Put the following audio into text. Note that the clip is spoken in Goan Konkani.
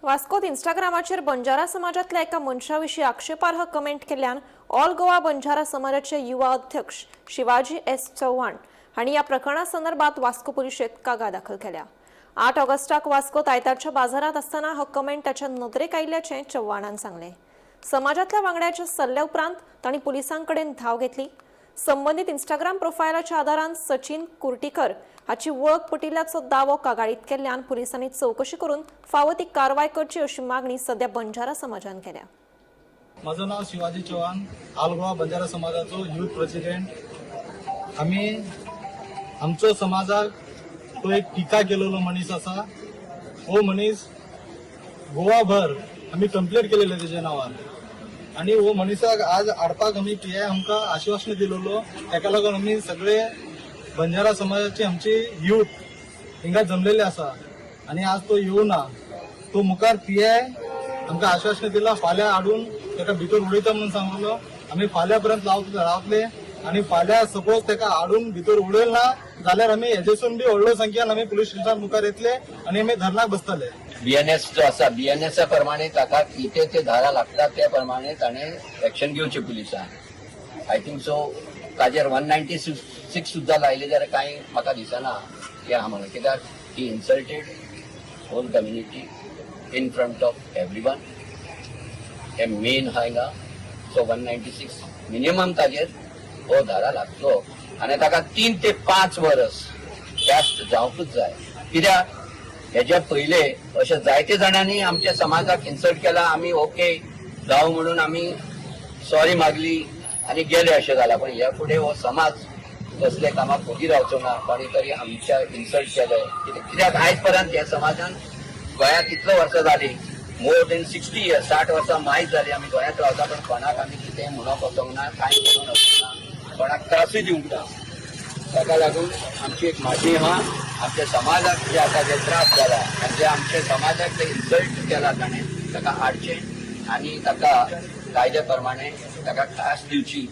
वास्कोत इंस्टाग्रामाचेर बंजारा समाजातल्या एका मनशाविशीं आक्षेपार्ह कमेंट केल्ल्यान ऑल गोवा बंजारा समाजाचे युवा अध्यक्ष शिवाजी एस चव्हाण हांणी ह्या प्रकरणा संदर्भात वास्को पुलिशेत कागाळ दाखल केल्या. 8 ऑगस्टाक वास्कोत आयतारच्या बाजारात आसतना हो कमेंट ताच्या नदरेक आयिल्ल्याचें चव्हाणान सांगलें. समाजातल्या वांगड्याच्या सल्ल्या उपरांत तांणी पुलिसांकडेन धाव घेतली. संबंदीत इंस्टाग्राम प्रोफायलाच्या आदारान सचिन कुर्टीकर हाची वळख पटिल्ल्याचो दावो कागाळीत केल्ल्यान पुलिसांनी चवकशी करून फावो ती कारवाय करची अशी मागणी सध्या बंजारा समाजान केल्या. माझं नाव शिवाजी चव्हाण, ऑल गोवा बंजारा समाजाचो युथ प्रेसिडेंट. आमी आमचो समाजाक तो एक टिका केलेलो मनीस आसा. हो मनीस गोवाभर आमी कंप्लेंट केलेले तेच्या नांवान आणि हो मनीसाक आज हाडपाक आमी पीआय आमकां आश्वासन दिलेलो. तेका लागून आमी सगळे बंजारा समाजाची आमची युथ हिंगा जमलेले आसा आणि आज तो येवना. तो मुखार पीआय आमकां आश्वासन दिला, फाल्यां हाडून ताका भितर उडयता म्हणून सांगलो. आमी फाल्यां पर्यंत रावतले आणि फाल्यां सपोज ताका हाडून भितर उडयल ना जाल्यार आमी हेजेसून बी व्हडलो संख्यान आमी पुलीस स्टेशन मुखार येतले आणि आमी धरणाक बसतले. बीएनएस जो आसा, बीएनएसा प्रमाणे ताका कितें ते धारा लागता, त्या प्रमाणे ताणें एक्शन घेवचें पुलिसान. I think so ताजेर 196 सुद्दां लायले जाल्यार कांय म्हाका दिसना हें आहा म्हणून, कित्याक he insulted whole community in front of everyone. हें मेन आहा हिंगा. सो 196 मिनिमम ताजेर हो धारा लागतलो आनी ताका 3 ते 5 वर्स ख्यास्त जावंकूच जाय, कित्याक हेज्या पयले अशे जायते जाणांनी आमच्या समाजाक इन्सल्ट केला. आमी ओके जावं म्हणून आमी सॉरी मागली आनी गेले अशें जाला. पण ह्या फुडें हो समाज कसले कामाक वगी रावचो ना. कोणी तरी आमच्या इन्सल्ट केले कित्याक आयज पर्यंत ह्या समाजान गोंयांत इतलो वर्सां जाली, मोर देन 60 इयर्स, 60 वर्सां मायज जाली आमी गोंयांत रावता, पण कोणाक आमी कितें म्हणूंक वचोंक ना, कांय करूंक वचोंक ना, कोणाक त्रासूय दिवंक ना. ताका लागून आमची एक मागणी आहा, आमच्या समाजाक जे आतां जे त्रास जाला आनी जे आमच्या समाजाक जे इन्सल्ट केला ताणें, ताका हाडचें आनी ताका कायद्या प्रमाणे ताका ख्यास्त दिवची.